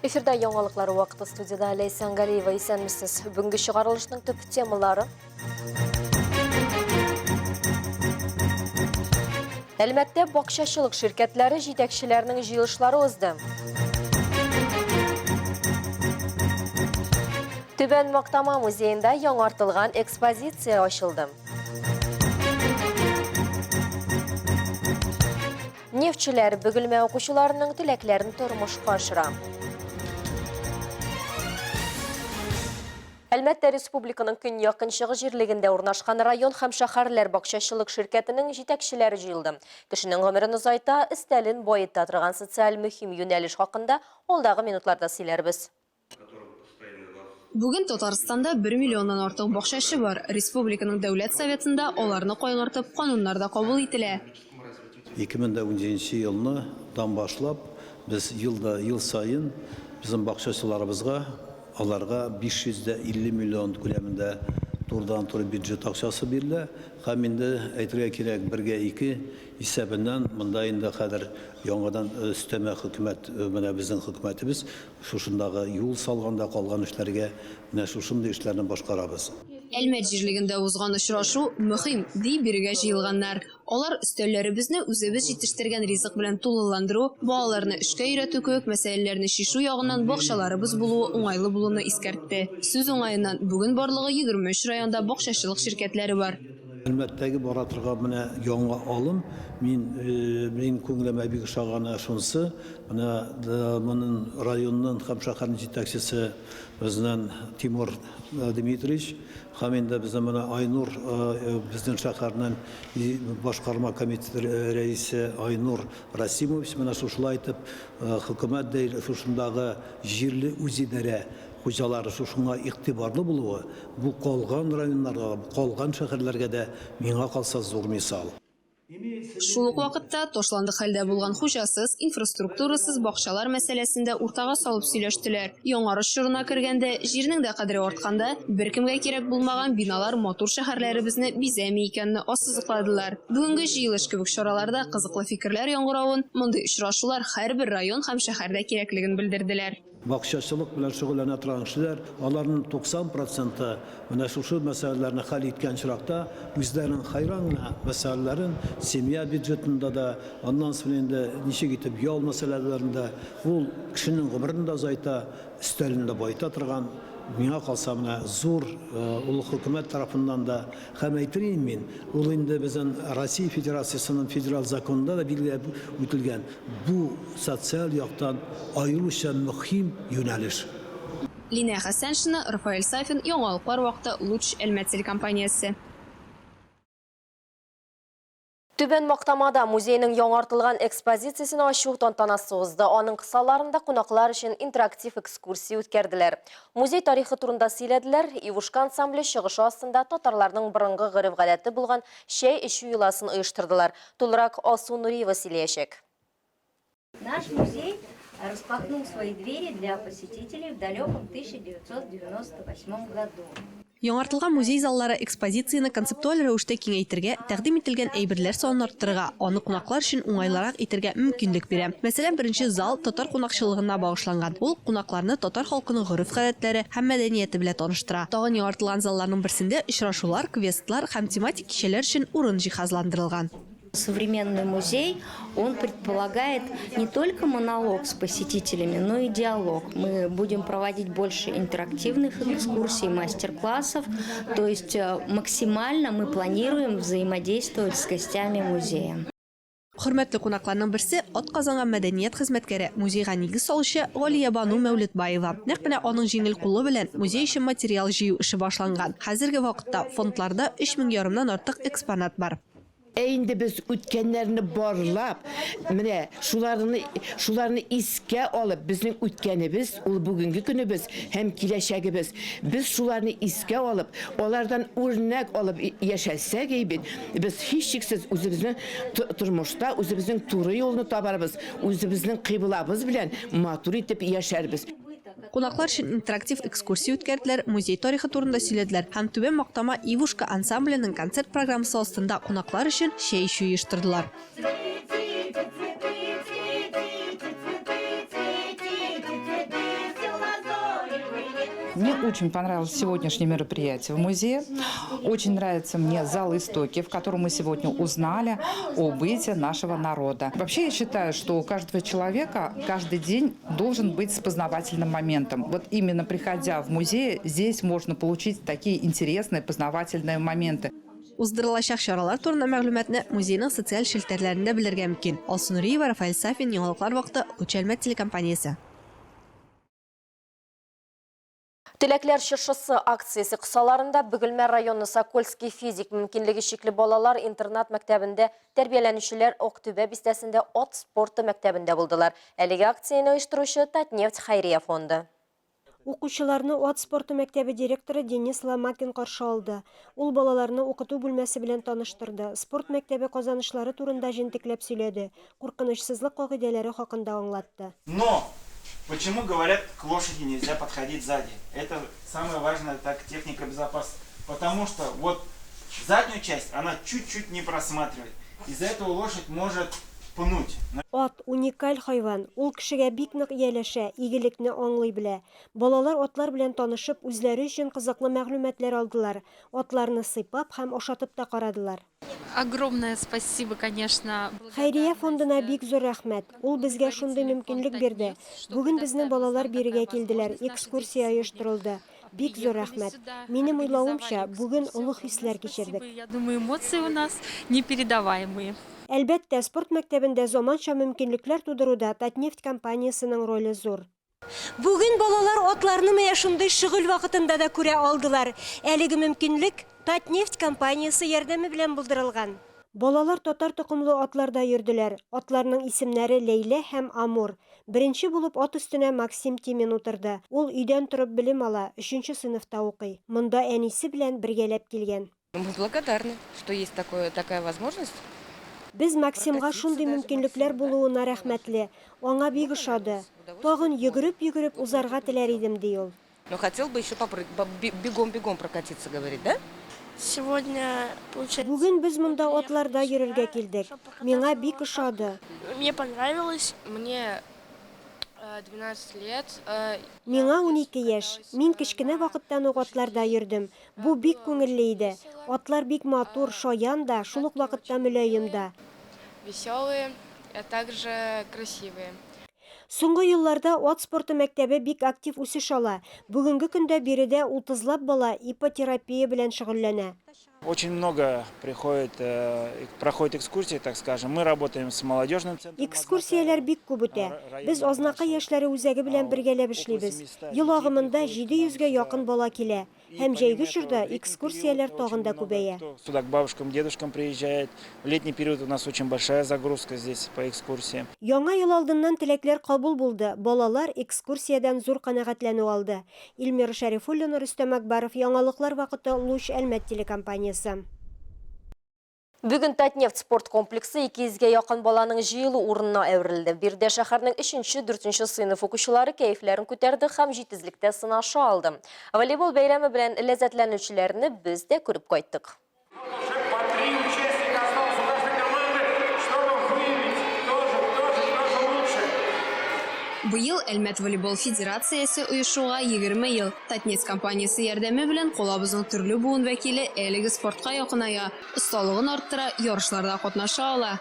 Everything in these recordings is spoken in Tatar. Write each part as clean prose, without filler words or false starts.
Эфирда яңалыклар вакыты студияда Ләйсән Галиева исәнмесез. Бүгенге чыгарылышның төп темалары. Әлмәттә бакчачылык ширкәтләре җитәкчеләренең җыелышлары узды. Түбән Мактама музеенда яңартылган экспозиция ачылды. Нефтьчеләр Бөгелмә укучыларының теләкләрен тормышка ашыра. Әлмәттә республиканың көньяк-көнчыгыш җирлегендә урнашкан район һәм шәһәрләр бакчачылык ширкәтенең җитәкчеләре җыелды. Кешенең гомерен озайта, өстәлен баета торган социаль мөһим юнәлеш хакында алдагы минутларда сөйләрбез. Бүген Татарстанда бер миллионнан артык бакчачы бар. Республиканың Дәүләт Советында аларны кайгыртып, кануннар да кабул ителә. 2017 елны дан башлап без ел да ел саен безнең бакчачыларыбызга аларга 550 миллион күләмендә турыдан-туры бюджет акчасы бирелә. Һәм инде әйтергә кирәк, бергә ике исәбеннән монда инде хәзер яңадан өстәмә хөкүмәт, менә безнең хөкүмәтебез Шушындагы юл салганда калган эшләргә менә шушындый эшләрне башкарабыз. Әлмәт җирлегендә узган очрашу мөһим, ди бирегә җыелганнар. Алар өстәлләребезне үзебез җитештергән ризык белән тулыландыру, балаларны эшкә өйрәтү кебек мәсьәләләрне чишү ягыннан бакчаларыбыз булуы уңайлы булуны искәртте. Сүз уңаеннан, бүген барлыгы 23 районда бакчачылык ширкәтләре бар. Әлмәттәге бара торган менә яңа алым, мин, минем күңелемә бик ошаганы шунысы, менә монын районның һәм шәһәрнең җитәкчесе безнең Тимур Дмитриевич һәм инде безнең менә Айнур, безнең шәһәрнең башкарма комитеты рәисе Айнур Расимович менә шушылай итеп хөкүмәт дә шушындагы җирле үзидарә хуҗалары шушыңа игътибарлы булуы, Бу калган районнарга, калган шәһәрләргә дә, миңа калса, зур мисал. Шул ук вакытта, ташландык хәлдә булган хуҗасыз, инфраструктурасыз бакчалар мәсьәләсен дә уртага салып сөйләштеләр. Яңарыш чорына кергәндә, җирнең дә кадере артканда, беркемгә кирәк булмаган биналар матур шәһәрләребезне бизәми икәнне ассызыкладылар. Бүгенге җыелыш кебек чараларда кызыклы фикерләр яңгыравын, мондый очрашулар һәрбер район һәм шәһәрдә кирәклеген белдерделәр. Бакчачылык белән шөгыльләнә торган кешеләр, аларның 90 проценты менә шушы мәсьәләләрне хәл иткән очракта, үзләренең хәйран гына мәсьәләләрен семья бюджетында да, аннан соң инде ничек итеп ял мәсьәләләрендә, ул кешенең гомерен дә озайта, өстәлен дә баета торган, миңа калса, менә зур ул хөкүмәт тарафыннан да, һәм әйтер идем мин, ул инде безнең Россия Федерациясенең федераль законында да билгеләп үтелгән, Бу социаль яктан аеруча мөһим юнәлеш. Линә Хәсәншина, Рафаэль Сафин, Яңалыклар вакыты, Луч, Әлмәт телекомпаниясе. Түбән Мактамада музейның яңартылган экспозициясен ачу тантанасы узды. Аның кысаларында кунаклар өчен интерактив экскурсия үткәрделәр. Музей тарихы турында сөйләделәр, Ивушка ансамбле чыгышы астында татарларның борынгы гореф-гадәте булган чәй эчү йоласын оештырдылар. Тулырак Алсу Нуриева сөйләячәк. Наш музей распахнул свои двери для посетителей в далеком 1998 году. Яңартылган музей заллары экспозицияне концептуаль рәвештә киңәйтергә, тәкъдим ителгән әйберләр санын арттырырга, аны кунаклар өчен уңайлырак итергә мөмкинлек бирә. Мәсәлән, беренче зал татар кунакчыллыгына багышланган. Ул кунакларны татар халкының гореф-гадәтләре һәм мәдәнияте белән таныштыра. Тагын яңартылган залларның берсендә очрашулар, квестлар һәм тематик кичәләр өчен урын җиһазландырылган. Современный музей, он предполагает не только монолог с посетителями, но и диалог. Мы будем проводить больше интерактивных экскурсий, мастер-классов. То есть э, максимально мы планируем взаимодействовать с гостями музея. Хөрмәтле кунакларның берсе, атказанган мәдәният хезмәткәре, музейга нигез салучы Галиябану Мәүлетбаева. Нәкъ менә аның җиңел кулы белән музей өчен материал җыю эше башланган. Хәзерге вакытта фондларда өч мең ярымнан артык экспонат бар. Ә инде без үткәннәрне барлап, менә шуларны, шуларны искә алып, безнең үткәнебез, ул бүгенге көнебез һәм киләчәгебез. Без шуларны искә алып, алардан үрнәк алып яшәсәк бит, без һичшиксез үзебезнең тормышта үзебезнең туры юлны табарбыз, үзебезнең кыйблабыз белән матур итеп яшәрбез. Кунаклар өчен интерактив экскурсия үткәрделәр, музей тарихы турында сөйләделәр һәм Түбән Мактама Ивушка ансамбленең концерт программасы астында кунаклар өчен чәй эчү оештырдылар. Мне очень понравилось сегодняшнее мероприятие в музее. Очень нравится мне зал «Истоки», в котором мы сегодня узнали о быте нашего народа. Вообще я считаю, что у каждого человека каждый день должен быть с познавательным моментом. Вот именно приходя в музей, здесь можно получить такие интересные познавательные моменты. Уздырылачак чаралар турында мәгълүматны музейның социаль челтәрләрендә белергә мөмкин. Алсу Нуриева, Рафаэль Сафин, Яңалыклар вакыты, Луч Әлмәт телекомпаниясе. Теләкләр чыршысы акциясе кысаларында Бөгелмә районы Сокольский физик мөмкинлеге чикле балалар интернат мәктәбендә тәрбияләнүчеләр Актүбә бистәсендә ат спорты мәктәбендә булдылар. Әлеге акцияне оештыручы Татнефть хәйрия фонды. Укучыларны ат спорты мәктәбе директоры Денис Ломакин каршы алды. Ул балаларны укыту бүлмәсе белән таныштырды, спорт мәктәбе казанышлары турында җентекләп сөйләде, куркынычсызлык кагыйдәләре хакында аңлатты. Но почему говорят, к лошади нельзя подходить сзади? Это самая важная так техника безопасности. Потому что вот заднюю часть она чуть-чуть не просматривает. Из-за этого лошадь может пнуть. Ат, уникаль хайван. Ул кешегә бик нык ияләшә, игелекне аңлый белә. Балалар атлар белән танышып, үзләре өчен кызыклы мәгълүматлар алдылар. Атларны сыйпап һәм ашатып та карадылар. Огромное спасибо, конечно. Хәйрия фондына бик зур рәхмәт. Ул безгә шундый мөмкинлек бирде. Бүген безнең балалар бирегә килделәр, экскурсия оештырылды. Бик зур рәхмәт. Минем уйлавымча, бүген олы хисләр кичердек. Я думаю, эмоции у нас непередаваемые. Әлбәттә, спорт мәктәбендә заманча мөмкинлекләр тудыруда Татнефть компаниясенең роле зур. Бүген балалар атларны менә шундый шөгыль вакытында да күрә алдылар. Әлеге мөмкинлек Татнефть компаниясе ярдәме белән булдырылган. Балалар татар токымлы атларда йөрделәр. Атларның исемнәре Ләйлә һәм Амур. Беренче булып ат өстенә Максим Тимин утырды. Ул өйдән торып белем ала, өченче сыйныфта укый. Монда әнисе белән бергәләп килгән. Мы благодарны, что есть такое, такая возможность. Без Максимга шундый мөмкинлекләр булуына рәхмәтле. Аңа бик ошады. Тагын йөгереп-йөгереп узарга теләр идем, ди ул. Но хотел бы еще бегом-бегом прокатиться, говорит, да? Сегодня, получается, Бүген без монда атларда йөрергә килдек. Миңа бик ошады. Мне понравилось. Мне 12 лет. Миңа 12 яшь. Мин кечкенә вакыттан ук атларда йөрдем. Бу бик күңелле иде. Атлар бик матур, шаян да, шул ук вакытта мөлаем да. Веселые, а также красивые. Соңгы елларда ат спорты мәктәбе бик актив үсеш ала. Бүгенге көндә биредә утызлап бала иппотерапия белән шөгыльләнә. Очень много приходит, проходит экскурсии, так скажем. Мы работаем с молодежным центром. Экскурсияләр бик күп үтә. Без Азнакай яшьләре үзәге белән бергәләп эшлибез. Ел агымында 700 гә якын бала килә. Һәм җәйге чорда экскурсияләр тагын да күбәя. Сюда к бабушкам, дедушкам приезжает. В летний период у нас очень большая загрузка здесь по экскурсиям. Яңа ел алдыннан теләкләр кабул булды. Балалар экскурсиядән зур канәгатьләнү алды. Илмира Шәрифуллина, Рөстәм Акбаров, Яңалыклар вакыты, Луч Әлмәт телекомпаниясе. Бүген Татнефть спорт комплексы 200 гә якын баланың җыелу урынына әверелде. Биредә шәһәрнең өченче, дүртенче сыйныф укучылары кәефләрен күтәрде һәм җитезлектә сынаша алды. Волейбол бәйрәме белән ләззәтләнүчеләрне без дә күреп кайттык. Быел Әлмәт волейбол федерациясе оешуга 20 ел. Татнефть компаниясе ярдәме белән калабызның төрле буын вәкиле әлеге спортка якыная, осталыгын арттыра, ярышларда катнаша ала.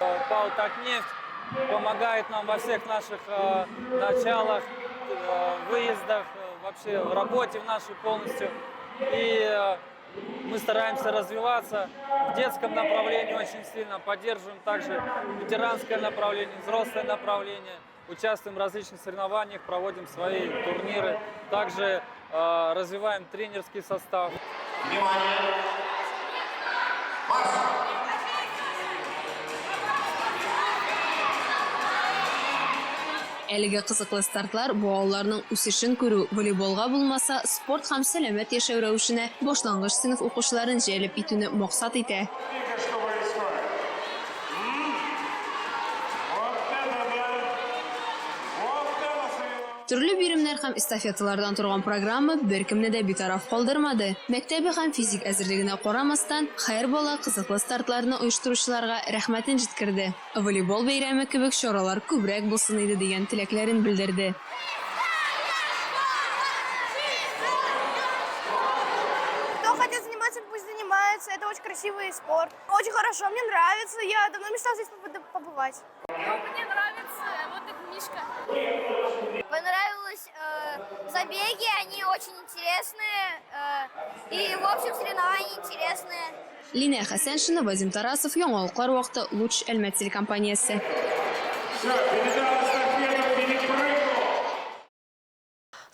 ПАО Татнефть помогает нам во всех наших началах, выездах, вообще в работе в нашей полностью. И мы стараемся развиваться в детском направлении очень сильно, поддерживаем также ветеранское направление, взрослое направление, участвуем в различных соревнованиях, проводим свои турниры, также развиваем тренерский состав. Внимание! Марш! Әлеге кызыклы стартлар балаларның үсешен күрү, волейболга булмаса, спорт һәм сәламәт яшәү рәвешенә башлангыч сыйныф укучыларын җәлеп итүне максат итә. Төрле биремнәр һәм эстафеталардан торган программа беркемне дә битараф калдырмады. Мәктәбе һәм физик әзерлегенә карамастан, һәр бала кызыклы стартларны оештыручыларга рәхмәтен җиткерде. Волейбол бәйрәме кебек чаралар күбрәк булсын иде дигән теләкләрен белдерде. это очень красивый спорт. Очень хорошо, мне нравится. Я давно мечтала здесь побывать. Мне нравится вот этот мишка. Понравилось забеги, они очень интересные. И, в общем, соревнования интересные. Линә Хәсәншина, Вадим Тарасов, Яңалыклар вакыты, Луч, Әлмәт телекомпаниясе.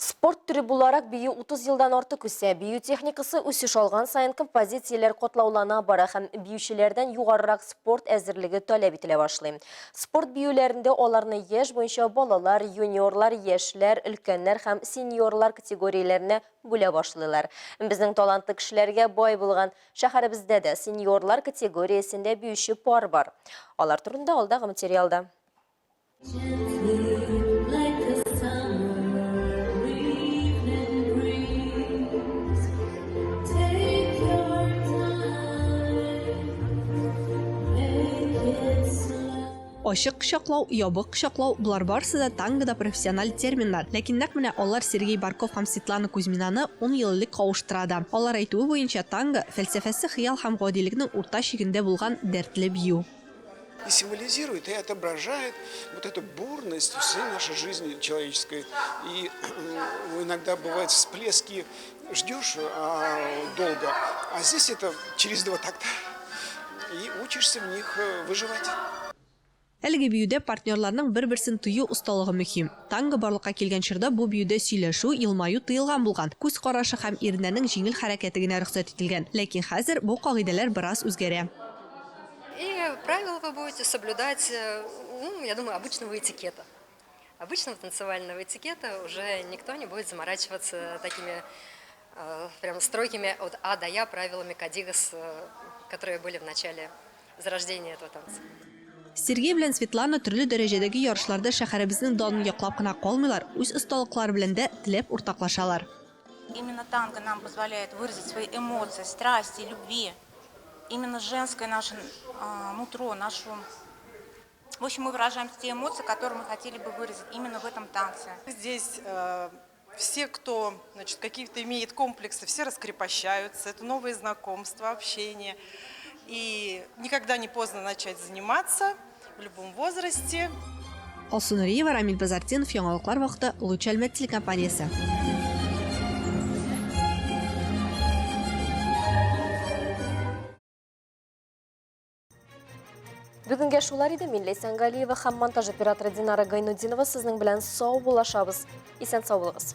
Спорт төре буларак бию 30 елдан артык үсә. Бию техникасы үсеш алган саен композицияләр катлаулана бара һәм биючеләрдән югарырак спорт әзерлеге таләп ителә башлый. Спорт биюләрендә аларны яшь буенча балалар, юниорлар, яшьләр, өлкәннәр һәм сеньорлар категорияләренә бүлә башлыйлар. Безнең талантлы кешеләргә бай булган шәһәребездә дә сеньорлар категориясендә биюче пар бар. Алар турында алдагы материалда. Ачык кочаклау, ябык кочаклау, болар барысы да тангода профессиональ терминнар. Ләкин нәкъ менә алар Сергей Барков һәм Светлана Кузьминаны ун ел элек кавыштыра да. Алар әйтүе буенча, танго, фәлсәфәсе хыял һәм гадилекнең урта чигендә булган дәртле бию. И символизирует, и отображает вот эту бурность всей нашей жизни человеческой. И иногда бывают всплески, ждешь долго, а здесь это через два такта, и учишься в них выживать. Әлеге биюдә партнерларның бер-берсен тою осталыгы мөһим. Танго барлыкка килгән чорда бу биюдә сөйләшү, елмаю тыелган булган. Күз карашы һәм иреннәрнең җиңел хәрәкәте генә рөхсәт ителгән. Ләкин хәзер бу кагыйдәләр бераз үзгәрә. И правила вы будете соблюдать, ну, я думаю, обычного этикета. Обычного танцевального этикета уже никто не будет заморачиваться такими прям строгими от А до Я правилами кадигос, которые были в начале зарождения этого танца. Сергей белән Светлана төрле дәрәҗәдәге ярышларда шәһәребезнең данын яклап кына калмыйлар, үз осталыклары белән дә теләп уртаклашалар. Именно танго нам позволяет выразить свои эмоции, страсти, любви. Именно женское наше нутро, нашу... В общем, мы выражаем те эмоции, которые мы хотели бы выразить именно в этом танце. Здесь все, кто, значит, какие-то имеет комплексы, все раскрепощаются. Это новые знакомства, общение. И никогда не поздно начать заниматься в любом возрасте. Алсу Нуриева, Рамиль Базартдинов, Яңалыклар вакыты, Луч Әлмәт телекомпаниясе. Бүгенгә шулар иде. Мин Ләйсән Галиева һәм монтаж операторы Динара Гайнутдинова сезнең белән сау булашабыз. Исән сау булыгыз.